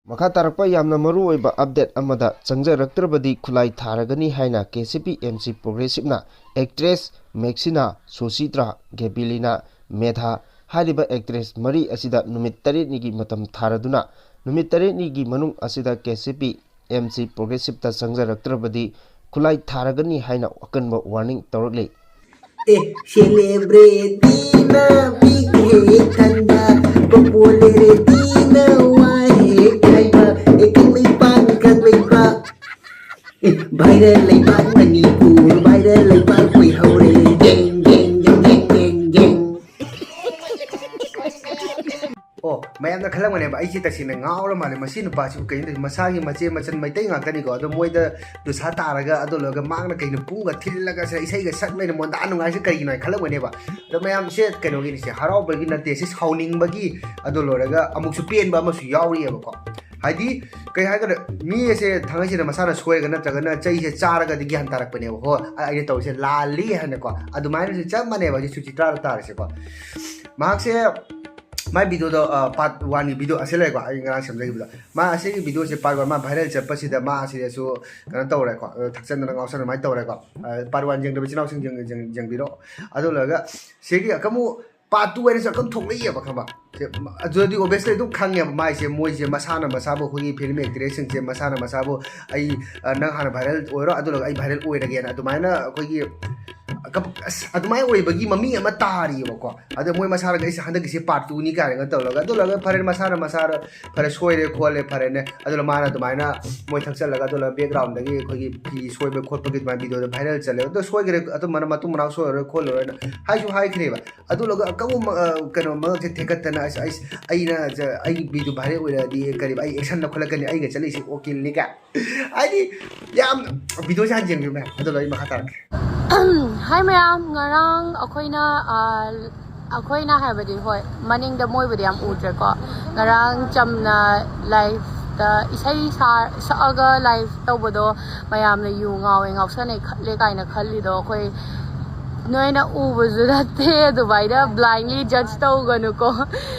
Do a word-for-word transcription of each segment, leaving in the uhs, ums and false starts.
ꯃꯈꯥ ꯇꯥꯔꯛꯄ ꯌꯥꯝꯅ ꯃꯔꯨ ꯑꯣꯏꯕ ꯑꯞꯗꯦꯠ ꯑꯃꯗ ꯆꯪꯖꯔꯛꯇ꯭ꯔꯕꯗꯤ ꯈꯨꯠꯂꯥꯏ ꯊꯥꯔꯒꯅꯤ ꯍꯥꯏꯅ K C P M C ꯄ꯭ꯔꯣꯒ꯭ꯔꯦꯁꯤꯞꯅ actress ꯃꯦꯛꯁꯤꯅꯥ, ꯁꯣꯁꯤꯇ꯭ꯔꯥ, ꯒꯦꯕꯤꯂꯤꯅꯥ ꯃꯦꯙꯥ ꯍꯥꯏꯔꯤꯕ ꯑꯦꯛꯇ꯭ꯔꯦꯁ ꯃꯔꯤ ꯑꯁꯤꯗ ꯅꯨꯃꯤꯠ ꯇꯔꯦꯠꯅꯤꯒꯤ ꯃꯇꯝ ꯊꯥꯔꯗꯨꯅ, ꯅꯨꯃꯤꯠ ꯇꯔꯦꯠꯅꯤꯒꯤ ꯃꯅꯨꯡ ꯑꯁꯤꯗ K C P M C ꯄ꯭ꯔꯣꯒ꯭ꯔꯦꯁꯤꯞꯇ ꯆꯪꯖꯔꯛꯇ꯭ꯔꯕꯗꯤ ꯈꯨꯠꯂꯥꯏ ꯊꯥꯔꯒꯅꯤ ꯍꯥꯏꯅ ꯑꯀꯟꯕ ꯋꯥꯔꯅꯤꯡ ꯇꯧꯔꯛꯂꯤ꯫ ꯑꯦ, ꯁꯦꯂꯦꯕ꯭ꯔꯤꯇꯤꯅ ꯄꯤꯛ ꯍꯦꯛ ꯊꯟꯕ, ꯄꯣꯄꯨꯂꯦꯔꯤꯇꯤꯅ ꯋꯥ ꯍꯦꯛ ꯍꯥꯏꯕ, ꯑꯦ, ꯀꯪꯂꯩꯄꯥꯛ, ꯀꯪꯂꯩꯄꯥꯛ꯫ ꯑꯦ, ꯚꯥꯏꯔꯦꯜ ꯂꯩꯕꯥꯛ ꯃꯅꯤꯄꯨꯔ, ꯚꯥꯏꯔꯦꯜ ꯂꯩꯕꯥꯛ ꯑꯣꯏꯍꯧꯔꯦ꯫ ꯒꯦꯡ, ꯒꯦꯡ, ꯒꯦꯡ, ꯒꯦꯡ, ꯒꯦꯡ, ꯒꯦꯡ꯫ ꯑꯣ, ꯃꯌꯥꯝꯅ ꯈꯜꯂꯝꯒꯅꯦꯕ, "ꯑꯩꯁꯦ ꯇꯁꯦꯡꯅ ꯉꯥꯎꯔ ꯃꯥꯜꯂꯦ, ꯃꯁꯤ ꯅꯨꯄꯥꯁꯤꯕꯨ ꯀꯩꯅꯣ ꯇꯧꯔꯤꯁꯦ? ꯃꯁꯥꯒꯤ ꯃꯆꯦ ꯃꯆꯟ ꯃꯩꯇꯩ ꯉꯥꯛꯇꯅꯤꯀꯣ, ꯑꯗꯣ ꯃꯣꯏꯗ ꯗꯨꯁꯥ ꯇꯥꯔꯒ, ꯑꯗꯨ ꯂꯣꯏꯔꯒ ꯃꯥꯡꯅ ꯀꯩꯅꯣ ꯄꯨꯡꯒ ꯊꯤꯜꯂꯒ ꯁꯦ ꯏꯁꯩꯒ ꯁꯛ ꯂꯩꯅ ꯃꯣꯟꯗꯥ ꯅꯨꯡꯉꯥꯏꯁꯦ ꯀꯩꯒꯤꯅꯣ?" ꯍꯥꯏꯅ ꯈꯜꯂꯝꯒꯅꯦꯕ꯫ ꯑꯗꯣ ꯃꯌꯥꯝꯁꯦ ꯀꯩꯅꯣꯒꯤꯅꯤꯁꯦ, ꯍꯔꯥꯎꯕꯒꯤ ꯅꯠꯇꯦ, ꯁꯤ ꯁꯥꯎꯅꯤꯡꯕꯒꯤ, ꯑꯗꯨ ꯂꯣꯏꯔꯒ ꯑꯃꯨꯛꯁꯨ ꯄꯦꯟꯕ ꯑꯃꯁꯨ ꯌꯥꯎꯔꯤꯑꯕꯀꯣ꯫ ꯍꯥꯏꯗꯤ, ꯀꯩ ꯍꯥꯏꯒꯗ꯭ꯔꯥ, ꯃꯤ ꯑꯁꯦ ꯊꯥꯡꯒꯩ ꯁꯦꯡꯅ ꯃꯁꯥꯅ ꯁꯣꯏꯔꯒ ꯅꯠꯇ꯭ꯔꯒꯅ ꯆꯩꯁꯦ ꯆꯥꯔꯒꯗꯤ ꯒ꯭ꯌꯥꯟ ꯇꯥꯔꯛꯄꯅꯦꯕ, "ꯍꯣ, ꯑꯩꯅ ꯇꯧꯔꯤꯁꯦ ꯂꯥꯜꯂꯤ" ꯍꯥꯏꯅꯀꯣ꯫ ꯑꯗꯨꯃꯥꯏꯅꯁꯨ ꯆꯞ ꯃꯥꯟꯅꯩꯕ ꯍꯧꯖꯤꯛ ꯁꯨꯆꯤꯇ꯭ꯔꯥꯗ ꯇꯥꯔꯤꯁꯦꯀꯣ꯫ ꯃꯍꯥꯛꯁꯦ ꯃꯥꯏ ꯚꯤꯗꯤꯑꯣꯗꯣ, ꯑ, ꯄꯥꯔꯠ ꯋꯥꯟꯒꯤ ꯚꯤꯗꯤꯑꯣ ꯑꯁꯤ ꯂꯩꯀꯣ, ꯑꯩ ꯉꯔꯥꯡ ꯁꯦꯝꯖꯈꯤꯕꯗꯣ꯫ ꯃꯥ ꯑꯁꯤꯒꯤ ꯚꯤꯗꯤꯑꯣꯁꯦ ꯄꯥꯔꯠ ꯋꯥꯟ, ꯃꯥ ꯚꯥꯏꯔꯦꯜ ꯆꯠꯄꯁꯤꯗ ꯃꯥ ꯑꯁꯤꯗꯁꯨ ꯀꯩꯅꯣ ꯇꯧꯔꯦꯀꯣ, ꯑ, ꯊꯛꯆꯟꯗꯅ ꯉꯥꯎꯁꯟꯗꯅ ꯑꯗꯨꯃꯥꯏꯅ ꯇꯧꯔꯦꯀꯣ꯫ ꯑ, ꯄꯥꯔꯠ ꯋꯥꯟ ꯌꯦꯡꯗꯕ ꯏꯆꯤꯟ ꯏꯅꯥꯎꯁꯤꯡ ꯌꯦꯡ-, ꯌꯦꯡ-, ꯌꯦꯡꯕꯤꯔꯣ꯫ ꯑꯗꯨ ꯂꯣꯏꯔꯒ ꯁꯤꯒꯤ ꯑꯃꯨꯛ ꯄꯥꯔꯠ ꯇꯨ ꯍꯥꯏꯅꯁꯨ ꯑꯃꯨꯛ ꯊꯣꯛꯂꯛꯏꯑꯕ, ꯈꯪꯕ? ꯁꯦ, ꯑꯗꯨꯗꯤ obviously ꯑꯗꯨꯝ ꯈꯪꯉꯦꯕ, ꯃꯥꯏꯁꯦ, ꯃꯣꯏꯁꯦ ꯃꯁꯥꯅ ꯃꯁꯥꯕꯨ, ꯑꯩꯈꯣꯏꯒꯤ ꯐꯤꯂꯝ ꯑꯦꯛꯇ꯭ꯔꯦꯁꯁꯤꯡꯁꯦ ꯃꯁꯥꯅ ꯃꯁꯥꯕꯨ, "ꯑꯩ, ꯑ, ꯅꯪ ꯍꯥꯟꯅ ꯚꯥꯏꯔꯦꯜ ꯑꯣꯏꯔꯣ, ꯑꯗꯨ ꯂꯣꯏꯔꯒ ꯑꯩ ꯚꯥꯏꯔꯦꯜ ꯑꯣꯏꯔꯒꯦꯅ" ꯑꯗꯨꯃꯥꯏꯅ ꯑꯩꯈꯣꯏꯒꯤ ꯀꯞ-, ꯑꯁ, ꯑꯗꯨꯃꯥꯏꯅ ꯑꯣꯏꯕꯒꯤ ꯃꯃꯤ ꯑꯃ ꯇꯥꯔꯤꯑꯕꯀꯣ꯫ ꯑꯗ ꯃꯣꯏ ꯃꯁꯥꯅ ꯑꯩꯁꯦ ꯍꯟꯗꯛꯀꯤꯁꯦ ꯄꯥꯔꯠ ꯇꯨꯅꯤ ꯀꯥꯏꯅꯒ ꯇꯧꯔꯒ, ꯑꯗꯨ ꯂꯣꯏꯔꯒ ꯐꯔꯦ, ꯃꯁꯥꯅ ꯃꯁꯥ ꯐꯔꯦ, ꯁꯣꯏꯔꯦ ꯈꯣꯠꯂꯦ, ꯐꯔꯦꯅꯦ꯫ ꯑꯗꯨꯅ ꯃꯥꯅ ꯑꯗꯨꯃꯥꯏꯅ ꯃꯣꯏ ꯊꯛꯆꯜꯂꯒ, ꯑꯗꯨ ꯂꯣꯏꯔꯒ ꯕꯦꯛꯒ꯭ꯔꯥꯎꯟꯗꯒꯤ ꯑꯩꯈꯣꯏꯒꯤ ꯐꯤ ꯁꯣꯏꯕ ꯈꯣꯠꯄꯒꯤ ꯑꯗꯨꯃꯥꯏꯅ ꯚꯤꯗꯤꯑꯣꯗꯣ ꯚꯥꯏꯔꯦꯜ ꯆꯠꯂꯦ꯫ ꯑꯗꯣ ꯁꯣꯏꯈ꯭ꯔꯦ, ꯑꯗꯨꯝꯕꯅ ꯃꯇꯨꯡ ꯃꯅꯥꯎ ꯁꯣꯏꯔꯔꯣꯏ ꯈꯣꯠꯂꯔꯣꯏꯅ ꯍꯥꯏꯁꯨ ꯍꯥꯏꯈ꯭ꯔꯦꯕ꯫ ꯑꯗꯨ ꯂꯣꯏꯔꯒ ꯑꯀꯧꯕ ꯃ-, ꯑ, ꯀꯩꯅꯣ ꯃꯉꯛꯁꯦ ꯊꯦꯛꯀꯠꯇꯅ, "ꯑꯁ, ꯑꯩꯁ-, ꯑꯩꯅ ꯖ-, ꯑꯩꯒꯤ ꯚꯤꯗꯤꯑꯣ ꯚꯥꯏꯔꯦꯜ ꯑꯣꯏꯔꯛꯑꯗꯤ ꯀꯔꯤꯕ, ꯑꯩ ꯑꯦꯛꯁꯟ ꯂꯧꯈꯠꯂꯛꯀꯅꯤ, ꯑꯩꯒ ꯆꯠꯂꯤꯁꯤ ꯑꯣꯀꯦ ꯂꯤꯒ"꯫ ꯍꯥꯏꯗꯤ ꯌꯥꯝ ꯚꯤꯗꯤꯑꯣꯁꯦ ꯍꯥꯟꯅ ꯌꯦꯡꯕꯤꯌꯨ ꯃꯌꯥꯝ, ꯑꯗꯨꯒ ꯑꯩ ꯃꯈꯥ ꯇꯥꯔꯛꯀꯦ꯫ ꯍꯥꯏ ꯃꯌꯥꯝ, ꯉꯔꯥꯡ ꯑꯩꯈꯣꯏꯅ, ꯑ, ꯑꯩꯈꯣꯏꯅ ꯍꯥꯏꯕꯗꯤ, ꯍꯣꯏ, ꯃꯅꯤꯡꯗ ꯃꯣꯏꯕꯨꯗꯤ ꯌꯥꯝ ꯎꯗ꯭ꯔꯦꯀꯣ꯫ ꯉꯔꯥꯡ ꯆꯝꯅ ꯂꯥꯏꯐꯇ ꯏꯁꯩ ꯁꯥ-, ꯁꯛꯑꯒ ꯂꯥꯏꯐ ꯇꯧꯕꯗꯣ ꯃꯌꯥꯝꯅ ꯌꯨ ꯉꯥꯎꯋꯦ, ꯉꯥꯎꯁꯟꯅꯩ, ꯈꯠꯂꯦ ꯀꯥꯏꯅ ꯈꯜꯂꯤꯗꯣ ꯑꯩꯈꯣꯏ ꯅꯣꯏꯅ ꯎꯕꯁꯨ ꯅꯠꯇꯦ꯫ ꯑꯗꯨꯃꯥꯏꯅ blindly judge ꯇꯧꯒꯅꯨꯀꯣ꯫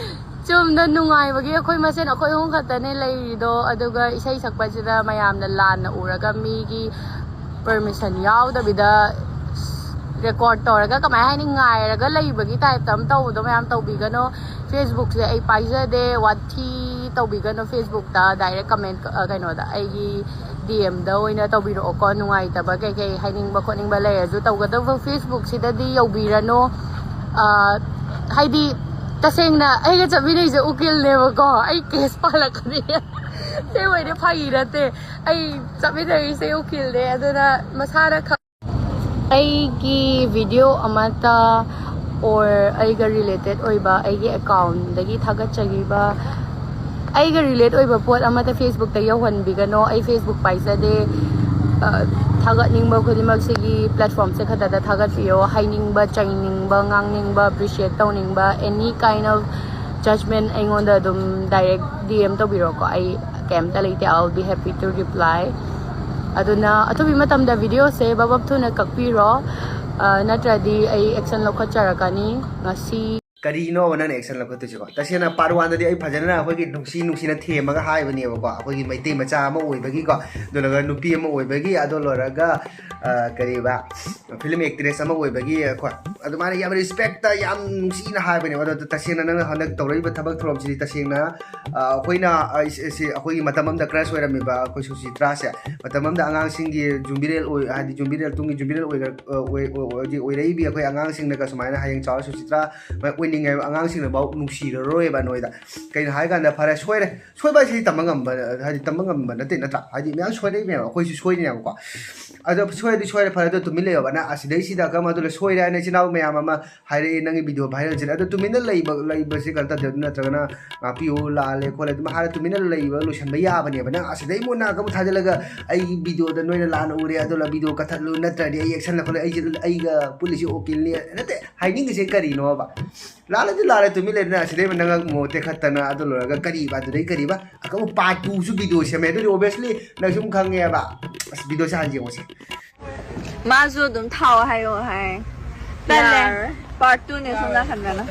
ꯆꯨꯝꯅ ꯅꯨꯡꯉꯥꯏꯕꯒꯤ ꯑꯩꯈꯣꯏ ꯃꯁꯦꯟ ꯑꯩꯈꯣꯏ ꯑꯍꯨꯝ ꯈꯛꯇꯅꯦ ꯂꯩꯔꯤꯗꯣ꯫ ꯑꯗꯨꯒ ꯏꯁꯩ ꯁꯛꯄꯁꯤꯗ ꯃꯌꯥꯝꯅ ꯂꯥꯟꯅ ꯎꯔꯒ ꯃꯤꯒꯤ ꯄꯔꯃꯤꯁꯟ ꯌꯥꯎꯗꯕꯤꯗ ꯔꯦꯀꯣꯔꯠ ꯇꯧꯔꯒ, ꯀꯃꯥꯏ ꯍꯥꯏꯅꯤ, ꯉꯥꯏꯔꯒ ꯂꯩꯕꯒꯤ ꯇꯥꯏꯞꯇ ꯑꯃ ꯇꯧꯕꯗꯣ ꯃꯌꯥꯝ ꯇꯧꯕꯤꯒꯅꯣ꯫ ꯐꯦꯁꯕꯨꯛꯁꯦ ꯑꯩ ꯄꯥꯏꯖꯗꯦ, ꯋꯥꯊꯤ ꯇꯧꯕꯤꯒꯅꯣ ꯐꯦꯁꯕꯨꯛꯇ꯫ ꯗꯥꯏꯔꯦꯛ ꯀꯃꯦꯟ, ꯑ, ꯀꯩꯅꯣꯗ, ꯑꯩꯒꯤ ꯗꯤ ꯑꯦꯝꯗ ꯑꯣꯏꯅ ꯇꯧꯕꯤꯔꯛꯑꯣꯀꯣ꯫ ꯅꯨꯡꯉꯥꯏꯇꯕ ꯀꯩꯀꯩ ꯍꯥꯏꯅꯤꯡꯕ ꯈꯣꯠꯅꯤꯡꯕ ꯂꯩꯔꯁꯨ ꯇꯧꯒꯗꯕ ꯐꯦꯁꯕꯨꯛꯁꯤꯗꯗꯤ ꯌꯧꯕꯤꯔꯅꯣ꯫ ꯑ, ꯍꯥꯏꯗꯤ, ꯇꯁꯦꯡꯅ ꯑꯩꯒ ꯆꯠꯃꯤꯟꯅꯩꯁꯦ ꯎꯀꯤꯜꯅꯦꯕꯀꯣ꯫ ꯑꯩ ꯀꯦꯁ ꯄꯥꯜꯂꯛꯀꯅꯤ꯫ ꯑꯁꯦꯡꯕꯩꯗꯤ ꯐꯥꯒꯤ ꯅꯠꯇꯦ꯫ ꯑꯩ ꯆꯠꯃꯤꯟꯅꯔꯤꯁꯦ ꯎꯀꯤꯜꯅꯦ꯫ ꯑꯗꯨꯅ ꯃꯁꯥꯅ ꯈꯪ-, ꯑꯩꯒꯤ ꯚꯤꯗꯤꯑꯣ ꯑꯃꯠꯇ or ꯑꯩꯒ ꯔꯤꯂꯦꯇꯦꯠ ꯑꯣꯏꯕ ꯑꯩꯒꯤ ꯑꯦꯀꯥꯎꯟꯗꯒꯤ ꯊꯥꯒꯠꯆꯈꯤꯕ, ꯑꯩꯒ ꯔꯤꯂꯦꯠ ꯑꯣꯏꯕ ꯄꯣꯠ ꯑꯃꯠꯇ ꯐꯦꯁꯕꯨꯛꯇ ꯌꯧꯍꯟꯕꯤꯒꯅꯣ꯫ ꯑꯩ ꯐꯦꯁꯕꯨꯛ ꯄꯥꯏꯖꯗꯦ꯫ ꯑ, ꯊꯥꯒꯠꯅꯤꯡꯕ ꯈꯨꯗꯤꯡꯃꯛꯁꯤꯒꯤ ꯄ꯭ꯂꯦꯠꯐꯣꯝꯁꯦ ꯈꯛꯇꯗ ꯊꯥꯒꯠꯄꯤꯌꯣ꯫ ꯍꯥꯏꯅꯤꯡꯕ, ꯆꯩꯅꯤꯡꯕ, ꯉꯥꯡꯅꯤꯡꯕ, ꯑꯦꯄ꯭ꯔꯤꯁꯤꯌꯦꯠ ꯇꯧꯅꯤꯡꯕ, any kind of judgment ꯑꯩꯉꯣꯟꯗ ꯑꯗꯨꯝ ꯗꯥꯏꯔꯦꯛ ꯗꯤ ꯑꯦꯝ ꯇꯧꯕꯤꯔꯣꯀꯣ꯫ ꯑꯩ ꯀꯩꯝꯇ ꯂꯩꯇꯦ, I will be happy to reply꯫ ꯑꯗꯨꯅ ꯑꯊꯨꯕꯤ ꯃꯇꯝꯗ ꯚꯤꯗꯤꯑꯣꯁꯦ ꯕꯕꯞ ꯊꯨꯅ ꯀꯛꯄꯤꯔꯣ꯫ ꯑ, ꯅꯠꯇ꯭ꯔꯗꯤ ꯑꯩ ꯑꯦꯛꯁꯟ ꯂꯧꯈꯠꯆꯔꯛꯀꯅꯤ꯫ ꯉꯁꯤ ꯀꯔꯤꯅꯣꯕ ꯅꯪꯅ ꯑꯦꯛꯁꯟ ꯂꯧꯈꯠꯇꯣꯏꯁꯤꯕꯣ? ꯇꯁꯦꯡꯅ ꯄꯥꯔꯠ ꯋꯥꯟꯗꯗꯤ ꯑꯩ ꯐꯖꯅ ꯑꯩꯈꯣꯏꯒꯤ ꯅꯨꯡꯁꯤ ꯅꯨꯡꯁꯤꯅ ꯊꯦꯝꯃꯒ ꯍꯥꯏꯕꯅꯦꯕꯀꯣ, ꯑꯩꯈꯣꯏꯒꯤ ꯃꯩꯇꯩ ꯃꯆꯥ ꯑꯃ ꯑꯣꯏꯕꯒꯤꯀꯣ, ꯑꯗꯨ ꯂꯣꯏꯔꯒ ꯅꯨꯄꯤ ꯑꯃ ꯑꯣꯏꯕꯒꯤ, ꯑꯗꯨ ꯂꯣꯏꯔꯒ, ꯑ, ꯀꯔꯤꯕ, ꯐꯤꯂꯝ ꯑꯦꯛꯇ꯭ꯔꯦꯁ ꯑꯃ ꯑꯣꯏꯕꯒꯤ, ꯑꯩꯈꯣꯏ ꯑꯗꯨꯃꯥꯏꯅ ꯌꯥꯝ ꯔꯦꯁꯄꯦꯛꯇ ꯌꯥꯝ ꯅꯨꯡꯁꯤꯅ ꯍꯥꯏꯕꯅꯦꯕ꯫ ꯑꯗꯣ ꯇꯁꯦꯡꯅ ꯅꯪꯅ ꯍꯟꯗꯛ ꯇꯧꯔꯛꯏꯕ ꯊꯕꯛ ꯊꯧꯔꯝꯁꯤꯗꯤ ꯇꯁꯦꯡꯅ, ꯑ, ꯑꯩꯈꯣꯏꯅ, ꯑ, ꯁꯤ, ꯁꯤ, ꯑꯩꯈꯣꯏꯒꯤ ꯃꯇꯝ ꯑꯃꯗ ꯀ꯭ꯔꯁ ꯑꯣꯏꯔꯝꯃꯤꯕ ꯑꯩꯈꯣꯏ ꯁꯨꯆꯤꯇ꯭ꯔꯥꯁꯦ, ꯃꯇꯝ ꯑꯃꯗ ꯑꯉꯥꯡꯁꯤꯡꯒꯤ ꯖꯨꯕꯤꯅꯦꯜ ꯑꯣꯏ-, ꯍꯥꯏꯗꯤ ꯖꯨꯕꯤꯅꯦꯜ ꯇꯨꯡꯒꯤ ꯖꯨꯕꯤꯅꯦꯜ ꯑꯣꯏꯒ-, ꯑ, ꯑꯣꯏ-, ꯑꯣꯏ-, ꯍꯥꯏꯗꯤ ꯑꯣꯏꯔꯛꯏꯕꯤ ꯑꯩꯈꯣꯏ ꯑꯉꯥꯡꯁꯤꯡꯅꯒ ꯁꯨꯃꯥꯏꯅ ꯍꯌꯦꯡ ꯆꯥꯎꯔ ꯁꯨꯆꯤꯇ꯭ꯔꯥ ꯑꯣꯏꯅꯤꯡꯉꯦ ꯍꯥꯏꯕ ꯑꯉꯥꯡꯁꯤꯡꯅꯐꯥꯎ ꯅꯨꯡꯁꯤꯔꯔꯣꯏꯕ ꯅꯣꯏꯗ꯫ ꯀꯩꯅꯣ ꯍꯥꯏꯀꯥꯟꯗ, ꯐꯔꯦ, ꯁꯣꯏꯔꯦ, ꯁꯣꯏꯕ ꯍꯥꯏꯁꯤꯗꯤ ꯇꯝꯕ ꯉꯝꯕ, ꯍꯥꯏꯗꯤ ꯇꯝꯕ ꯉꯝꯕ ꯅꯠꯇꯦ, ꯅꯠꯇ꯭ꯔꯥ? ꯍꯥꯏꯗꯤ ꯃꯌꯥꯝ ꯁꯣꯏꯔꯛꯏ ꯃꯌꯥꯝ, ꯑꯩꯈꯣꯏꯁꯨ ꯁꯣꯏꯔꯤꯅꯦꯕꯀꯣ꯫ ꯑꯗꯣ ꯁꯣꯏꯔꯗꯤ ꯁꯣꯏꯔꯦ, ꯐꯔꯦ, ꯑꯗꯣ ꯇꯨꯃꯤꯟ ꯂꯩꯌꯣꯕ꯫ ꯅꯪ ꯑꯁꯤꯗꯩꯁꯤꯗ ꯀꯔꯝꯕ ꯑꯗꯨ ꯁꯣꯏꯔꯦ ꯍꯥꯏꯅ ꯏꯆꯤꯟ ꯏꯅꯥꯎ ꯃꯌꯥꯝ ꯑꯃ ꯍꯥꯏꯔꯛꯑꯦ, ꯅꯪꯒꯤ ꯚꯤꯗꯤꯑꯣ ꯚꯥꯏꯔꯦꯜ ꯆꯠꯂꯦ꯫ ꯑꯗꯣ ꯇꯨꯃꯤꯟꯅ ꯂꯩꯕ, ꯂꯩꯕꯁꯤ ꯀꯩꯅꯣ ꯇꯧꯗꯦ, ꯅꯠꯇ꯭ꯔꯒꯅ ꯉꯥꯛꯄꯤꯌꯨ, ꯂꯥꯜꯂꯦ ꯈꯣꯠꯂꯦ ꯑꯗꯨꯝ ꯍꯥꯏꯔ ꯇꯨꯃꯤꯟꯅ ꯂꯩꯕ ꯂꯣꯏꯁꯟꯕ ꯌꯥꯕꯅꯦꯕ꯫ ꯅꯪ ꯑꯁꯤꯗꯩ ꯃꯨꯟꯅ ꯑꯃꯨꯛ ꯊꯥꯖꯤꯜꯂꯒ ꯑꯩꯒꯤ ꯚꯤꯗꯤꯑꯣꯗ ꯅꯣꯏꯅ ꯂꯥꯟꯅ ꯎꯔꯦ, ꯑꯗꯨꯅ ꯚꯤꯗꯤꯑꯣ ꯀꯛꯊꯠꯂꯨ, ꯅꯠꯇ꯭ꯔꯗꯤ ꯑꯩ ꯑꯦꯛꯁꯟ ꯂꯧꯈꯠꯂꯦ, ꯑꯩꯁꯦ, ꯑꯩꯒ ꯄꯨꯜꯂꯤꯁꯦ ꯎꯀꯤꯜꯅꯤ, ꯅꯠꯇꯦ, ꯍꯥꯏꯅꯤꯡꯉꯤꯁꯦ ꯀꯔꯤꯅꯣꯕ? ꯂꯥꯜꯂꯗꯤ ꯂꯥꯜꯂꯦ, ꯇꯨꯃꯤꯟ ꯂꯩꯗꯅ ꯑꯁꯤꯗꯩ ꯅꯪ ꯑꯃꯨꯛ ꯇꯦꯛꯈꯠꯇꯅ ꯑꯗꯨ ꯂꯣꯏꯔꯒ ꯀꯔꯤꯕ, ꯑꯗꯨꯗꯩ ꯀꯔꯤꯕ? ꯑꯀꯛꯅꯕ ꯄꯥꯔꯠ ꯇꯨꯁꯨ ꯚꯤꯗꯤꯑꯣ ꯁꯦꯝꯃꯦ꯫ ꯑꯗꯨꯗꯤ ꯑꯣꯕꯤꯌꯁꯂꯤ ꯅꯪ ꯁꯨꯝ ꯈꯪꯉꯦꯕ꯫ ꯑꯁ, ꯚꯤꯗꯤꯑꯣꯁꯦ ꯍꯥꯟꯅ ꯌꯦꯡꯉꯨꯁꯦ꯫ ꯃꯥꯁꯨ ꯑꯗꯨꯝ ꯊꯥꯎ ꯍꯥꯏꯌꯣ ꯍꯥꯏ꯫ ꯇꯜꯂꯦ꯫ ꯌꯥꯔꯣꯏ꯫ ꯄꯥꯔꯠ ꯇꯨꯅꯦ ꯁꯣꯝ ꯅꯥꯀꯟꯗꯅ꯫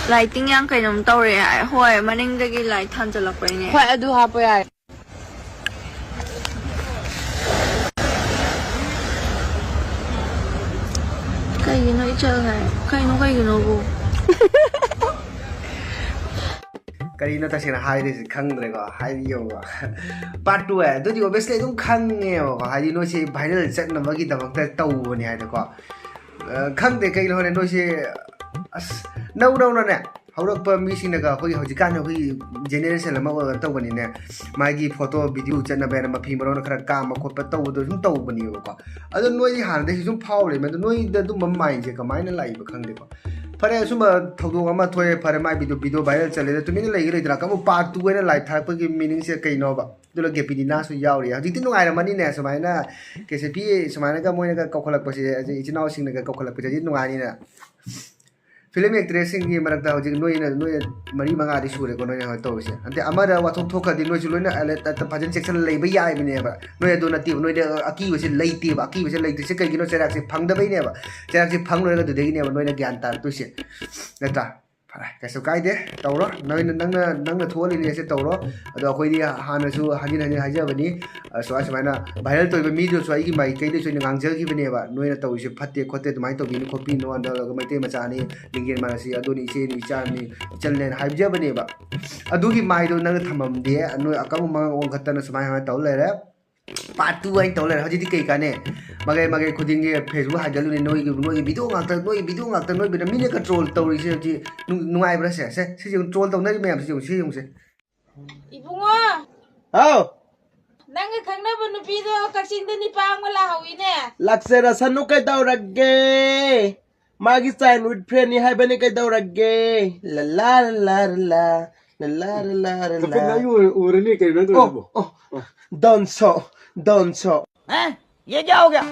Lighting ꯌꯥꯝ ꯀꯩꯅꯣꯝ ꯇꯧꯔꯦ꯫ ꯍꯣꯏ, ꯃꯅꯤꯡꯗꯒꯤ light ꯊꯥꯟꯖꯜꯂꯛꯄꯩꯅꯦ꯫ ꯍꯣꯏ, ꯑꯗꯨ ꯍꯥꯞꯄ ꯌꯥꯏ꯫ ꯀꯩꯒꯤꯅꯣ ꯏꯆꯜ ꯍꯥꯏ? ꯀꯩꯅꯣ, ꯀꯩꯒꯤꯅꯣꯕꯨ? ꯀꯔꯤꯅꯣ ꯇꯁꯦꯡꯅ ꯍꯥꯏꯗꯣꯏꯁꯦ ꯈꯪꯗ꯭ꯔꯦꯀꯣ꯫ ꯍꯥꯏꯗꯤ ꯌꯦꯡꯉꯣ, part two ꯍꯥꯏ ꯑꯗꯨꯗꯤ obviously ꯑꯗꯨꯝ ꯈꯪꯉꯦꯕꯀꯣ꯫ ꯍꯥꯏꯗꯤ ꯅꯣꯏꯁꯦ viral ꯆꯠꯅꯕꯒꯤꯗꯃꯛꯇ ꯇꯧꯕꯅꯦ ꯍꯥꯏꯗꯣꯀꯣ꯫ ꯑ, ꯈꯪꯗꯦ ꯀꯩꯅꯣ ꯍꯣꯔꯦꯟ ꯅꯣꯏꯁꯦ꯫ ꯑꯁ, ꯅꯧ ꯅꯧꯅꯅꯦ, ꯍꯧꯔꯛꯄ ꯃꯤꯁꯤꯡꯅꯒ ꯑꯩꯈꯣꯏꯒꯤ ꯍꯧꯖꯤꯛꯀꯥꯟꯗꯤ ꯑꯩꯈꯣꯏꯒꯤ generation ꯑꯃ ꯑꯣꯏꯔꯒ ꯇꯧꯕꯅꯤꯅꯦ, ꯃꯥꯒꯤ photo video ꯆꯠꯅꯕ ꯍꯥꯏꯅ ꯃꯐꯤ ꯃꯔꯣꯟ ꯈꯔ ꯀꯥꯝꯕ ꯈꯣꯠꯄ ꯇꯧꯕꯗꯣ ꯁꯨꯝ ꯇꯧꯕꯅꯦꯕꯀꯣ꯫ ꯑꯗꯣ ꯅꯣꯏꯗꯤ ꯍꯥꯟꯅꯗꯩꯁꯨ ꯁꯨꯝ ꯐꯥꯎꯔꯦ, ꯑꯗꯣ ꯅꯣꯏꯗ ꯑꯗꯨꯝꯕ mindꯁꯦ ꯀꯃꯥꯏꯅ ꯂꯥꯛꯏꯕ ꯈꯪꯗꯦꯀꯣ꯫ ꯐꯔꯦ, ꯑꯁꯨꯝꯕ ꯊꯧꯗꯣꯛ ꯑꯃ ꯊꯣꯛꯑꯦ, ꯐꯔꯦ, ꯃꯥꯏ video, video viral ꯆꯠꯂꯦ, ꯑꯗꯣ ꯇꯨꯃꯤꯟꯅ ꯂꯩꯒꯦ ꯂꯩꯇ꯭ꯔꯥ? ꯀꯕꯨ part two ꯍꯥꯏꯅ live ꯊꯥꯔꯛꯄꯒꯤ meaningꯁꯦ ꯀꯩꯅꯣꯕ? ꯑꯗꯨꯅ ꯒꯦꯄꯤꯗꯤꯅꯥꯁꯨ ꯌꯥꯎꯔꯤ꯫ ꯍꯧꯖꯤꯛꯇꯤ ꯅꯨꯡꯉꯥꯏꯔꯝꯃꯅꯤꯅꯦ, ꯁꯨꯃꯥꯏꯅ ꯀꯦꯁꯦꯄꯤ ꯁꯨꯃꯥꯏꯅꯒ ꯃꯣꯏꯅꯒ ꯀꯧꯈꯠꯂꯛꯄꯁꯦ, ꯍꯧꯖꯤꯛ ꯏꯆꯤꯟ ꯏꯅꯥꯎꯁꯤꯡꯅꯒ ꯀꯧꯈꯠꯂꯛꯄꯁꯦ ꯍꯧꯖꯤꯛ ꯅꯨꯡꯉꯥꯏꯅꯤꯅ꯫ Film actressꯁꯤꯡꯒꯤ ꯃꯔꯛꯇ ꯍꯧꯖꯤꯛ ꯅꯣꯏꯅ, ꯅꯣꯏ ꯃꯔꯤ ꯃꯉꯥꯗꯤ ꯁꯨꯔꯦꯀꯣ ꯅꯣꯏꯅ ꯍꯧꯖꯤꯛ ꯇꯧꯔꯤꯁꯦ꯫ ꯍꯥꯏꯗꯤ ꯑꯃꯗ ꯋꯥꯊꯣꯛ ꯊꯣꯛꯈ꯭ꯔꯗꯤ ꯅꯣꯏꯁꯨ ꯂꯣꯏꯅ alert, ꯐꯖꯅ ꯆꯦꯛꯁꯤꯟꯅ ꯂꯩꯕ ꯌꯥꯏꯕꯅꯦꯕ꯫ ꯅꯣꯏ ꯑꯗꯨ ꯅꯠꯇꯦꯕ, ꯅꯣꯏꯗ ꯑꯀꯤꯕꯁꯦ ꯂꯩꯇꯦꯕ꯫ ꯑꯀꯤꯕꯁꯦ ꯂꯩꯇ꯭ꯔꯤꯁꯦ ꯀꯩꯒꯤꯅꯣ? ꯆꯩꯔꯥꯛꯁꯦ ꯐꯪꯗꯕꯩꯅꯦꯕ꯫ ꯆꯩꯔꯥꯛꯁꯦ ꯐꯪꯂꯣꯏꯔꯒ ꯑꯗꯨꯗꯒꯤꯅꯦꯕ ꯅꯣꯏꯅ ꯒ꯭ꯌꯥꯟ ꯇꯥꯔꯛꯇꯣꯏꯁꯦ, ꯅꯠꯇ꯭ꯔꯥ? ꯐꯔꯦ, ꯀꯩꯁꯨ ꯀꯥꯏꯗꯦ, ꯇꯧꯔꯣ꯫ ꯅꯣꯏꯅ, ꯅꯪꯅ, ꯅꯪꯅ ꯊꯣꯛꯍꯜꯂꯤꯅꯦ ꯁꯦ ꯇꯧꯔꯣ꯫ ꯑꯗꯣ ꯑꯩꯈꯣꯏꯗꯤ ꯍꯥꯟꯅꯁꯨ ꯍꯟꯖꯤꯟ ꯍꯟꯖꯤꯟ ꯍꯥꯏꯖꯕꯅꯤ, ꯑ, ꯁꯨꯃꯥꯏ ꯁꯨꯃꯥꯏꯅ viral ꯇꯧꯔꯤꯕ ꯃꯤꯗꯨꯁꯨ ꯑꯩꯒꯤ ꯃꯥꯏꯀꯩꯗꯩꯁꯨ ꯑꯩꯅ ꯉꯥꯡꯖꯈꯤꯕꯅꯦꯕ, ꯅꯣꯏꯅ ꯇꯧꯔꯤꯁꯦ ꯐꯠꯇꯦ ꯈꯣꯠꯇꯦ, ꯑꯗꯨꯃꯥꯏꯅ ꯇꯧꯕꯤꯅꯨ ꯈꯣꯠꯄꯤꯅꯨ, ꯍꯟꯗꯛ ꯃꯩꯇꯩ ꯃꯆꯥꯅꯤ, ꯂꯤꯡꯖꯦꯜ ꯃꯥꯟꯅꯁꯤ, ꯑꯗꯨꯅꯤ ꯏꯆꯦꯅꯤ ꯏꯆꯥꯅꯤ ꯏꯆꯜꯅꯦꯅ ꯍꯥꯏꯖꯕꯅꯦꯕ꯫ ꯑꯗꯨꯒꯤ ꯃꯥꯏꯗꯣ ꯅꯪꯅ ꯊꯝꯃꯝꯗꯦ, ꯅꯣꯏ ꯑꯀꯪꯕ ꯃꯉꯛ ꯑꯣꯟꯈꯠꯇꯅ ꯁꯨꯃꯥꯏ ꯁꯨꯃꯥꯏꯅ ꯇꯧ ꯂꯩꯔꯦ꯫ Part two ꯍꯥꯏꯅ ꯇꯧ ꯂꯩꯔꯦ꯫ ꯍꯧꯖꯤꯛꯇꯤ ꯀꯩ ꯀꯥꯟꯅꯩ? ꯃꯒꯩ ꯃꯒꯩ ꯈꯨꯗꯤꯡꯒꯤ Facebook ꯍꯥꯏꯒꯠꯂꯨꯅꯤ, ꯅꯣꯏꯒꯤ, ꯅꯣꯏꯒꯤ video ꯉꯥꯛꯇ, ꯅꯣꯏꯒꯤ video ꯉꯥꯛꯇ, ꯅꯣꯏ video ꯃꯤꯅ control ꯇꯧꯔꯤꯁꯦ ꯍꯧꯖꯤꯛ ꯅꯨꯡ-, ꯅꯨꯡꯉꯥꯏꯕ꯭ꯔꯥ ꯁꯦ? ꯁꯦ, ꯁꯤ ꯌꯦꯡꯉꯨ, troll ꯇꯧꯅꯔꯤ ꯃꯌꯥꯝꯁꯤ ꯌꯦꯡꯉꯨ, ꯁꯤ ꯌꯦꯡꯉꯨꯁꯦ꯫ ꯏꯕꯨꯡꯉꯣ! ꯍꯥꯎ! ꯅꯪꯒ ꯈꯪꯅꯕ ꯅꯨꯄꯤꯗꯣ ꯀꯛꯆꯤꯡꯗ ꯅꯤꯄꯥ ꯑꯃ ꯂꯥꯛꯍꯧꯋꯤꯅꯦ꯫ ꯂꯥꯛꯆꯔꯁꯅꯨ, ꯀꯩꯗꯧꯔꯒꯦ? ꯃꯥꯒꯤ childhood friendꯅꯤ ꯍꯥꯏꯕꯅꯤ, ꯀꯩꯗꯧꯔꯒꯦ? ꯂ ꯂꯥ ꯂ ꯂꯥ ꯂ ꯂꯥ, ꯂ ꯂꯥ ꯂ ꯂꯥ ꯂ ꯂꯥ꯫ ꯀꯄꯤꯜ ꯑꯩ ꯎꯔ-, ꯎꯔꯅꯤ ꯀꯩꯅꯣ ꯅꯪ ꯑꯣ, ꯇꯧꯔꯤꯁꯤꯕꯣ? ꯑꯣ, ꯑꯣ꯫ Don't show, don't show꯫ ꯍꯥ? ये क्या हो गया?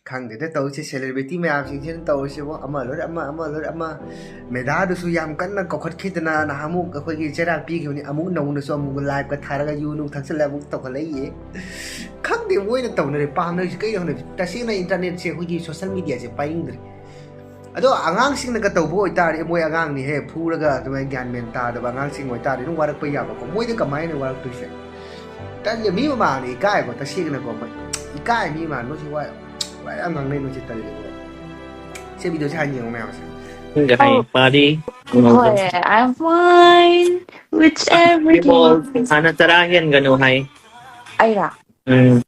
ꯈꯪꯗꯦꯗ ꯇꯧꯔꯤꯁꯦ, celebrity ꯃꯌꯥꯝꯁꯤꯡꯁꯤꯅ ꯇꯧꯔꯤꯁꯤꯕꯣ, ꯑꯃ ꯂꯣꯏꯔ ꯑꯃ, ꯑꯃ ꯂꯣꯏꯔ ꯑꯃ꯫ ꯃꯦꯗꯥꯗꯨꯁꯨ ꯌꯥꯝ ꯀꯟꯅ ꯀꯧꯈꯠꯈꯤꯗꯅ, ꯅꯍꯥꯟꯃꯨꯛ ꯑꯩꯈꯣꯏꯒꯤ ꯆꯩꯔꯥꯛ ꯄꯤꯈꯤꯕꯅꯤ, ꯑꯃꯨꯛ ꯅꯧꯅꯁꯨ ꯑꯃꯨꯛ liveꯀ ꯊꯥꯔꯒ ꯌꯨ ꯅꯨꯡ ꯊꯛꯆꯜꯂ ꯑꯃꯨꯛ ꯇꯧꯈꯠꯂꯛꯏꯌꯦ꯫ ꯈꯪꯗꯦ ꯃꯣꯏꯅ ꯇꯧꯅꯔꯤ ꯄꯥꯝꯅꯔꯤꯁꯤ ꯀꯩꯅꯣ ꯈꯪꯗꯦ꯫ ꯇꯁꯦꯡꯅ internetꯁꯦ, ꯑꯩꯈꯣꯏꯒꯤ social mediaꯁꯦ ꯄꯥꯏꯅꯤꯡꯗ꯭ꯔꯦ꯫ ꯑꯗꯣ ꯑꯉꯥꯡꯁꯤꯡꯅꯒ ꯇꯧꯕ ꯑꯣꯏꯇꯥꯔꯗꯤ, ꯃꯣꯏ ꯑꯉꯥꯡꯅꯤꯍꯦ, ꯐꯨꯔꯒ ꯑꯗꯨꯃꯥꯏꯅ ꯒ꯭ꯌꯥꯟ ꯃꯦꯟ ꯇꯥꯗꯕ ꯑꯉꯥꯡꯁꯤꯡ ꯑꯣꯏꯇꯥꯔꯗꯤ ꯑꯗꯨꯝ ꯋꯥꯔꯛꯄ ꯌꯥꯕꯀꯣ꯫ ꯃꯣꯏꯗꯤ ꯀꯃꯥꯏꯅ ꯋꯥꯔꯛꯇꯣꯏꯁꯦ? ꯇꯜꯂꯦ, ꯃꯤ ꯃꯃꯥꯡꯗ ꯏꯀꯥꯏꯀꯣ, ꯇꯁꯦꯡꯅꯀꯣ꯫ ꯃꯣꯏ ꯏꯀꯥꯏ, ꯃꯤ ꯃꯃꯥꯡꯗ ꯅꯣꯏꯁꯤ ꯋꯥ, ꯋꯥ ꯌꯥꯝ ꯉꯥꯡꯅꯩ ꯅꯣꯏꯁꯦ, ꯇꯜꯂꯦꯀꯣ꯫ ꯁꯤ ꯚꯤꯗꯤꯑꯣꯁꯦ ꯍꯥꯟꯅ ꯌꯦꯡꯉꯣ ꯃꯌꯥꯝꯁꯦ꯫ ꯈꯪꯗꯦ, ꯍꯌꯦꯡ ꯑꯧ꯫ ꯄꯥꯔꯤ꯫ ꯍꯣꯏ, I'm fine with everything. ꯍꯥꯟꯅ ꯆꯔꯥ ꯍꯦꯟꯒꯅꯨ ꯍꯥꯏ꯫ ꯑꯩꯔꯥ? ꯎꯝ꯫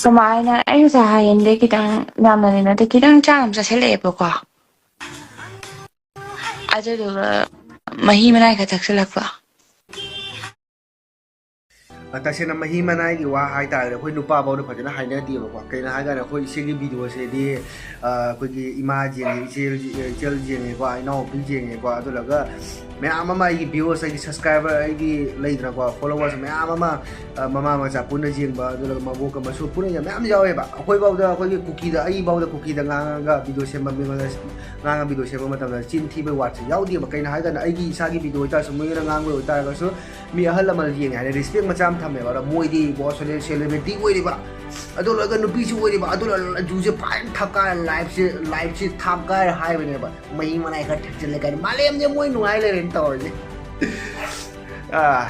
ꯀꯃꯥꯏꯅ? ꯑꯩ ꯉꯁꯥꯏ ꯍꯥꯏꯌꯦꯟꯗꯩ ꯈꯤꯇꯪ, ꯌꯥꯝꯅꯗꯤ ꯅꯠꯇꯦ, ꯈꯤꯇꯪ ꯆꯥ ꯑꯃ ꯆꯥꯁꯤꯜꯂꯛꯑꯦꯕꯀꯣ꯫ ꯑꯗꯨꯗꯨꯒ ꯃꯍꯤ ꯃꯅꯥꯏ ꯈꯔ ꯊꯛꯆꯤꯜꯂꯛꯄ꯫ ꯑ, ꯇꯁꯦꯡꯅ ꯃꯍꯤ ꯃꯅꯥꯏꯒꯤ ꯋꯥ ꯍꯥꯏꯇꯥꯔꯒꯗꯤ ꯑꯩꯈꯣꯏ ꯅꯨꯄꯥꯐꯥꯎꯗ ꯐꯖꯅ ꯍꯥꯏꯅꯗꯦꯕꯀꯣ꯫ ꯀꯩꯅꯣ ꯍꯥꯏꯀꯥꯟꯗ ꯑꯩꯈꯣꯏ ꯏꯆꯦꯒꯤ ꯚꯤꯗꯤꯑꯣꯁꯤꯗꯤ, ꯑ, ꯑꯩꯈꯣꯏꯒꯤ ꯏꯃꯥ ꯌꯦꯡꯉꯦ, ꯏꯆꯦ, ꯏꯆꯦꯜ ꯌꯦꯡꯉꯦꯀꯣ, ꯏꯅꯥꯎꯄꯤ ꯌꯦꯡꯉꯦꯀꯣ, ꯑꯗꯨꯂꯒ ꯃꯌꯥꯝ ꯑꯃ ꯑꯩꯒꯤ viewers, ꯑꯩꯒꯤ subscriber, ꯑꯩꯒꯤ ꯂꯩꯗꯅꯀꯣ, followers ꯃꯌꯥꯝ ꯑꯃ, ꯑ, ꯃꯃꯥ ꯃꯆꯥ ꯄꯨꯟꯅ ꯌꯦꯡꯕ, ꯑꯗꯨꯒ ꯃꯕꯣꯛꯀ ꯃꯁꯨ ꯄꯨꯟꯅ ꯌꯦꯡꯕ ꯃꯌꯥꯝ ꯌꯥꯎꯋꯦꯕ꯫ ꯑꯩꯈꯣꯏꯐꯥꯎꯗ, ꯑꯩꯈꯣꯏꯒꯤ ꯀꯨꯀꯤꯗ, ꯑꯩꯐꯥꯎꯗ ꯀꯨꯀꯤꯗ ꯉꯥꯡꯉꯒ ꯚꯤꯗꯤꯑꯣ ꯁꯦꯝꯕ, ꯃꯤꯉꯣꯟꯗ ꯉꯥꯡꯉꯒ ꯚꯤꯗꯤꯑꯣ ꯁꯦꯝꯕ ꯃꯇꯝꯗ ꯆꯤꯟ ꯊꯤꯕꯒꯤ ꯋꯥꯠꯁꯦ ꯌꯥꯎꯗꯦꯕ꯫ ꯀꯩꯅꯣ ꯍꯥꯏꯔꯀꯥꯟꯗ ꯑꯩꯒꯤ ꯏꯁꯥꯒꯤ ꯚꯤꯗꯤꯑꯣ ꯑꯣꯏꯇꯥꯔꯁꯨ, ꯃꯣꯏꯅ ꯉꯥꯡꯕ ꯑꯣꯏꯇꯥꯔꯒꯁꯨ, ꯃꯤ ꯑꯍꯜ ꯂꯃꯟ ꯌꯦꯡꯉꯦ ꯍꯥꯏꯅ respect ꯃꯆꯥ ꯑꯃ ꯊꯝꯃꯦꯕ꯫ ꯑꯗꯣ ꯃꯣꯏꯗꯤ ꯏꯕꯣ cele-, celebrity ꯑꯣꯏꯔꯤꯕ, ꯑꯗꯨ ꯂꯣꯏꯔꯒ ꯅꯨꯄꯤꯁꯨ ꯑꯣꯏꯔꯤꯕ, ꯑꯗꯨ ꯂꯣꯏꯔꯒ ꯖꯨꯁꯦ ꯐꯖꯅ ꯊꯛꯀꯥꯏꯔ, liveꯁꯦ, liveꯁꯦ ꯊꯥꯞꯀꯥꯏꯔ ꯍꯥꯏꯕꯅꯦꯕ꯫ ꯃꯍꯤ ꯃꯅꯥꯏ ꯈꯔ ꯊꯛꯆꯤꯜꯂꯦ ꯀꯥꯏꯅ ꯃꯥꯂꯦꯝꯁꯦ ꯃꯣꯏ ꯅꯨꯡꯉꯥꯏ ꯂꯩꯔꯦꯅ ꯇꯧꯔꯤꯁꯦ꯫ ꯑꯥ,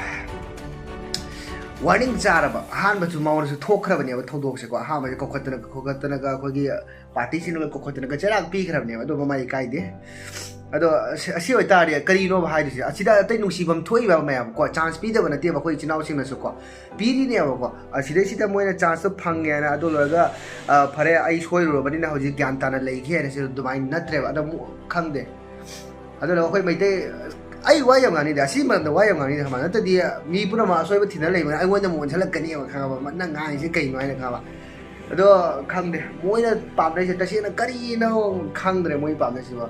warning ꯆꯥꯔꯕ ꯑꯍꯥꯟꯕꯁꯨ ꯃꯉꯣꯟꯗꯁꯨ ꯊꯣꯛꯈ꯭ꯔꯕꯅꯦꯕ ꯊꯧꯗꯣꯛꯁꯦꯀꯣ꯫ ꯑꯍꯥꯟꯕꯁꯦ ꯀꯧꯈꯠꯇꯅ ꯈꯣꯠꯀꯠꯇꯅꯒ ꯑꯩꯈꯣꯏꯒꯤ party ꯁꯤꯟꯅꯕ ꯀꯧꯈꯠꯇꯅꯒ ꯆꯩꯔꯥꯛ ꯄꯤꯈ꯭ꯔꯕꯅꯦꯕ, ꯑꯗꯣ ꯃꯃꯥ ꯏꯀꯥꯏꯗꯦ꯫ ꯑꯗꯣ ꯑꯁꯤ, ꯑꯁꯤ ꯑꯣꯏꯇꯥꯔꯗꯤ ꯀꯔꯤꯅꯣꯕ ꯍꯥꯏꯗꯣꯏꯁꯦ? ꯑꯁꯤꯗ ꯑꯇꯩ ꯅꯨꯡꯁꯤꯐꯝ ꯊꯣꯛꯏꯕ ꯃꯌꯥꯝ ꯀꯣ, chance ꯄꯤꯗꯕ ꯅꯠꯇꯦꯕ ꯑꯩꯈꯣꯏ ꯏꯆꯤꯟ ꯏꯅꯥꯎꯁꯤꯡꯅꯁꯨ ꯀꯣ, ꯄꯤꯔꯤꯅꯦꯕꯀꯣ꯫ ꯑꯁꯤꯗꯩꯁꯤꯗ ꯃꯣꯏꯅ chanceꯇꯣ ꯐꯪꯉꯦꯅ, ꯑꯗꯨ ꯂꯣꯏꯔꯒ, "ꯑ, ꯐꯔꯦ, ꯑꯩ ꯁꯣꯏꯔꯨꯔꯕꯅꯤꯅ ꯍꯧꯖꯤꯛ ꯒ꯭ꯌꯥꯟ ꯇꯥꯅ ꯂꯩꯒꯦ" ꯍꯥꯏꯅ ꯁꯤ ꯑꯗꯨꯃꯥꯏꯅ ꯅꯠꯇ꯭ꯔꯦꯕ꯫ ꯑꯗꯣ ꯑꯃꯨꯛ ꯈꯪꯗꯦ꯫ ꯑꯗꯨꯅ ꯑꯩꯈꯣꯏ ꯃꯩꯇꯩ, ꯑꯩ ꯋꯥ ꯌꯥꯝ ꯉꯥꯡꯅꯤꯡꯗꯦ, ꯑꯁꯤ ꯃꯔꯝꯗ ꯋꯥ ꯌꯥꯝ ꯉꯥꯡꯅꯤꯡꯗꯦ ꯈꯪꯕ, ꯅꯠꯇ꯭ꯔꯗꯤ ꯃꯤ ꯄꯨꯝꯅꯃꯛ ꯑꯁꯣꯏꯕ ꯊꯤꯅ ꯂꯩꯕꯅꯤꯅ ꯑꯩꯉꯣꯟꯗ ꯑꯃꯨꯛ ꯑꯣꯟꯁꯤꯜꯂꯛꯀꯅꯦꯕ ꯈꯪꯉꯕ, ꯅꯪ ꯉꯥꯡꯉꯤꯁꯦ ꯀꯩꯅꯣ ꯍꯥꯏꯅ ꯈꯪꯉꯕ꯫ ꯑꯗꯣ ꯈꯪꯗꯦ, ꯃꯣꯏꯅ ꯄꯥꯝꯅꯩꯁꯦ ꯇꯁꯦꯡꯅ ꯀꯔꯤꯅꯣ ꯈꯪꯗ꯭ꯔꯦ ꯃꯣꯏ ꯄꯥꯝꯅꯩꯁꯤꯕꯣ꯫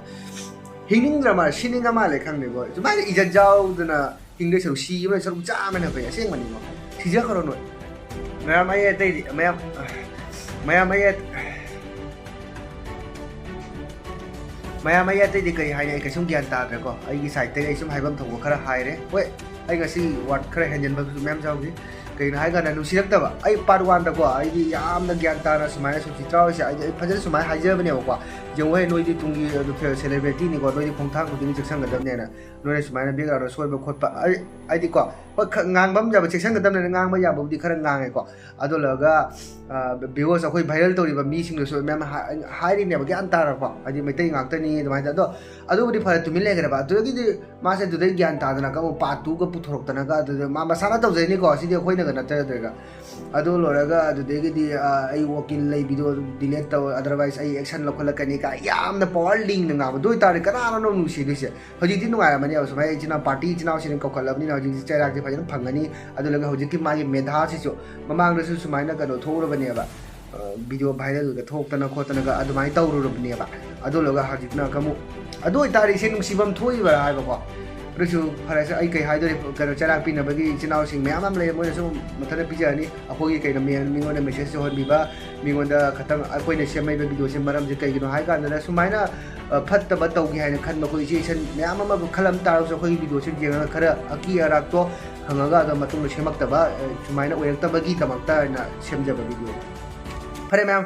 ꯍꯤꯡꯅꯤꯡꯗ꯭ꯔ ꯃꯥꯜꯂꯦ, ꯁꯤꯅꯤꯡꯉ ꯃꯥꯜꯂꯦ ꯈꯪꯗꯦꯀꯣ꯫ ꯁꯨꯃꯥꯏꯅ ꯏꯖꯠ ꯌꯥꯎꯗꯅ ꯍꯤꯡꯗꯣꯏ ꯁꯔꯨꯛ ꯁꯤꯈꯤꯕꯅ ꯁꯔꯨꯛ ꯆꯥꯝꯃꯅ ꯐꯩ ꯑꯁꯦꯡꯕꯅꯤꯀꯣ꯫ ꯁꯤꯖꯈ꯭ꯔꯣ ꯅꯣꯏ꯫ ꯃꯌꯥꯝ ꯑꯩ ꯑꯇꯩꯗꯤ, ꯃꯌꯥꯝ, ꯃꯌꯥꯝ ꯑꯩ ꯑꯠ-, ꯃꯌꯥꯝ ꯑꯩ ꯑꯇꯩꯗꯤ ꯀꯔꯤ ꯍꯥꯏꯅꯤ? ꯑꯩ ꯀꯩꯁꯨꯝ ꯒ꯭ꯌꯥꯟ ꯇꯥꯗ꯭ꯔꯦꯀꯣ꯫ ꯑꯩꯒꯤ sideꯇꯒꯤ ꯑꯩ ꯁꯨꯝ ꯍꯥꯏꯐꯝ ꯊꯣꯛꯄ ꯈꯔ ꯍꯥꯏꯔꯦ꯫ ꯍꯣꯏ, ꯑꯩ ꯉꯁꯤ word ꯈꯔ ꯍꯦꯟꯖꯟꯕꯁꯨ ꯃꯌꯥꯝ ꯌꯥꯎꯈꯤ꯫ ꯀꯩꯅꯣ ꯍꯥꯏ ꯀꯥꯟꯗ ꯅꯨꯡꯁꯤꯔꯛꯇꯕ꯫ ꯑꯩ ꯄꯥꯔꯠ ꯋꯥꯟꯗꯀꯣ, ꯑꯩꯗꯤ ꯌꯥꯝꯅ ꯒ꯭ꯌꯥꯟ ꯇꯥꯅ ꯁꯨꯃꯥꯏꯅ ꯁꯨꯝ ꯆꯤꯇ꯭ꯔꯥ ꯍꯣꯏꯁꯦ, ꯑꯩꯗꯤ ꯑꯩ ꯐꯖꯅ ꯁꯨꯃꯥꯏꯅ ꯍꯥꯏꯖꯕꯅꯦꯕꯀꯣ, "ꯌꯦꯡꯉꯨꯍꯦ, ꯅꯣꯏꯗꯤ ꯇꯨꯡꯒꯤ ꯁꯦꯂꯦꯕ꯭ꯔꯤꯇꯤꯅꯤꯀꯣ, ꯅꯣꯏꯗꯤ ꯈꯣꯡꯊꯥꯡ ꯈꯨꯗꯤꯡꯒꯤ ꯆꯦꯛꯁꯤꯟꯒꯗꯕꯅꯦꯅ, ꯅꯣꯏꯅ ꯁꯨꯃꯥꯏꯅ ꯕꯦꯛꯒ꯭ꯔꯥꯎꯟꯗ ꯁꯣꯏꯕ ꯈꯣꯠꯄ", ꯑꯩ ꯍꯥꯏꯗꯤꯀꯣ, ꯍꯣꯏ, ꯈ- ꯉꯥꯡꯕ ꯌꯥꯕ, ꯆꯦꯛꯁꯤꯟꯒꯗꯕꯅꯦꯅ ꯉꯥꯡꯕ ꯌꯥꯕꯕꯨꯗꯤ ꯈꯔ ꯉꯥꯡꯉꯦꯀꯣ꯫ ꯑꯗꯨ ꯂꯣꯏꯔꯒ ꯚꯤꯌꯣꯁ ꯑꯩꯈꯣꯏ ꯚꯥꯏꯔꯦꯜ ꯇꯧꯔꯤꯕ ꯃꯤꯁꯤꯡꯗꯨꯁꯨ ꯃꯌꯥꯝ ꯍꯥꯏꯔꯤꯅꯦꯕ, ꯒ꯭ꯌꯥꯟ ꯇꯥꯔꯛꯄ, ꯍꯥꯏꯗꯤ ꯃꯩꯇꯩ ꯉꯥꯛꯇꯅꯤ ꯑꯗꯨꯃꯥꯏꯅ꯫ ꯑꯗꯣ ꯑꯗꯨꯕꯨꯗꯤ ꯐꯔꯦ, ꯇꯨꯃꯤꯟ ꯂꯩꯈ꯭ꯔꯦꯕ꯫ ꯑꯗꯨꯗꯒꯤꯗꯤ ꯃꯥꯁꯦ ꯑꯗꯨꯗꯩ ꯒ꯭ꯌꯥꯟ ꯇꯥꯗꯅꯒ ꯑꯃꯨꯛ ꯄꯥꯔꯠ ꯇꯨꯒ ꯄꯨꯊꯣꯔꯛꯇꯅꯒ, ꯑꯗꯨꯗ ꯃꯥ ꯃꯁꯥꯅ ꯇꯧꯖꯩꯅꯤꯀꯣ, ꯁꯤꯗꯤ ꯑꯩꯈꯣꯏꯅꯒ ꯅꯠꯇꯗ꯭ꯔꯦꯒ꯫ ꯑꯗꯨ ꯂꯣꯏꯔꯒ ꯑꯗꯨꯗꯒꯤꯗꯤ ꯑꯩ ꯋꯥꯀꯤꯜ ꯂꯩꯕꯤꯗꯣ ꯗꯤꯂꯦꯠ ꯇꯧ, ꯑꯗꯔꯋꯥꯏꯁ ꯑꯩ ꯑꯦꯛꯁꯟ ꯂꯧꯈꯠꯂꯛꯀꯅꯤ ꯀꯥꯏ ꯌꯥꯝꯅ ꯄꯋꯥꯔ ꯂꯤꯡꯅ ꯉꯥꯡꯕ꯫ ꯑꯗꯨ ꯑꯣꯏꯇꯥꯔꯗꯤ ꯀꯅꯥꯅꯣ ꯅꯨꯡꯁꯤꯗꯣꯏꯁꯦ? ꯍꯧꯖꯤꯛꯇꯤ ꯅꯨꯡꯉꯥꯏꯔꯝꯃꯅꯦꯕ, ꯁꯨꯃꯥꯏꯅ ꯏꯆꯤꯟ ꯏꯅꯥꯎ ꯄꯥꯔꯇꯤ ꯏꯆꯤꯟ ꯏꯅꯥꯎꯁꯤꯡꯅ ꯀꯧꯈꯠꯂꯕꯅꯤꯅ ꯍꯧꯖꯤꯛꯇꯤ ꯆꯩꯔꯥꯛꯇꯤ ꯐꯖꯅ ꯐꯪꯒꯅꯤ꯫ ꯑꯗꯨ ꯂꯣꯏꯔꯒ ꯍꯧꯖꯤꯛꯀꯤ ꯃꯥꯒꯤ ꯃꯦꯙꯥꯁꯤꯁꯨ ꯃꯃꯥꯡꯗꯁꯨ ꯁꯨꯃꯥꯏꯅ ꯀꯩꯅꯣ ꯊꯣꯛꯎꯔꯕꯅꯦꯕ, ꯚꯤꯗꯤꯑꯣ ꯚꯥꯏꯔꯦꯜꯒ ꯊꯣꯛꯇꯅ ꯈꯣꯠꯇꯅꯒ ꯑꯗꯨꯃꯥꯏꯅ ꯇꯧꯔꯨꯔꯕꯅꯦꯕ꯫ ꯑꯗꯨ ꯂꯣꯏꯔꯒ ꯍꯧꯖꯤꯛꯅ ꯑꯃꯨꯛ, ꯑꯗꯨ ꯑꯣꯏꯇꯥꯔꯗꯤ ꯏꯆꯦ ꯅꯨꯡꯁꯤꯐꯝ ꯊꯣꯛꯏꯕ꯭ꯔꯥ ꯍꯥꯏꯕꯀꯣ꯫ ꯑꯗꯨꯁꯨ ꯐꯔꯦꯁꯦ, ꯑꯩ ꯀꯩ ꯍꯥꯏꯗꯣꯔꯤ, ꯀꯩꯅꯣ, ꯆꯩꯔꯥꯛ ꯄꯤꯅꯕꯒꯤ ꯏꯆꯤꯟ ꯏꯅꯥꯎꯁꯤꯡ ꯃꯌꯥꯝ ꯑꯃ ꯂꯩ, ꯃꯣꯏꯅꯁꯨ ꯃꯊꯟꯇ ꯄꯤꯖꯔꯅꯤ꯫ ꯑꯩꯈꯣꯏꯒꯤ ꯀꯩꯅꯣ, ꯃꯤ- ꯃꯤꯉꯣꯟꯗ ꯃꯦꯁꯦꯖ ꯌꯧꯍꯟꯕꯤꯕ, ꯃꯤꯉꯣꯟꯗ ꯈꯇꯪ ꯑꯩꯈꯣꯏꯅ ꯁꯦꯝꯃꯛꯏꯕ ꯚꯤꯗꯤꯑꯣꯁꯦ ꯃꯔꯝꯁꯦ ꯀꯩꯒꯤꯅꯣ ꯍꯥꯏ ꯀꯥꯟꯗꯅ ꯁꯨꯃꯥꯏꯅ ꯐꯠꯇꯕ ꯇꯧꯒꯦ ꯍꯥꯏꯅ ꯈꯟꯕ ꯑꯩꯈꯣꯏ ꯏꯆꯦ ꯏꯆꯟ ꯃꯌꯥꯝ ꯑꯃ ꯈꯜꯂꯝ ꯇꯥꯔꯒꯁꯨ ꯑꯩꯈꯣꯏꯒꯤ ꯚꯤꯗꯤꯑꯣꯁꯦ ꯌꯦꯡꯉꯒ ꯈꯔ ꯑꯀꯤ ꯑꯔꯥꯛꯇꯣ ꯍꯪꯉꯒ ꯑꯗꯣ ꯃꯇꯨꯡꯗ ꯁꯦꯝꯃꯛꯇꯕ, ꯁꯨꯃꯥꯏꯅ ꯑꯣꯏꯔꯛꯇꯕꯒꯤ ꯗꯃꯛꯇ ꯑꯩꯅ ꯁꯦꯝꯖꯕ ꯚꯤꯗꯤꯑꯣꯅꯤ꯫ ꯐꯔꯦ ꯃꯌꯥꯝ,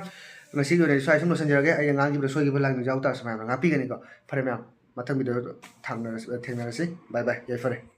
ꯉꯁꯤꯒꯤ ꯑꯣꯏꯅꯗꯤ ꯁ꯭ꯋꯥꯏ ꯁꯨꯝ ꯂꯣꯏꯁꯤꯟꯖꯔꯒꯦ꯫ ꯑꯩꯅ ꯉꯥꯡꯈꯤꯕꯗ ꯁꯣꯏꯈꯤꯕ ꯂꯥꯟꯈꯤꯕ ꯌꯥꯎ ꯇꯥꯔꯁꯨ ꯃꯌꯥꯝꯅ ꯉꯥꯛꯄꯤꯒꯅꯤꯀꯣ꯫ ꯐꯔꯦ ꯃꯌꯥꯝ, ꯃꯊꯪ ꯚꯤꯗꯤꯑꯣꯗ ꯊꯦꯡꯅꯔꯁꯤ꯫ ꯕꯥꯏ ꯕꯥꯏ, ꯌꯥꯏꯐꯔꯦ꯫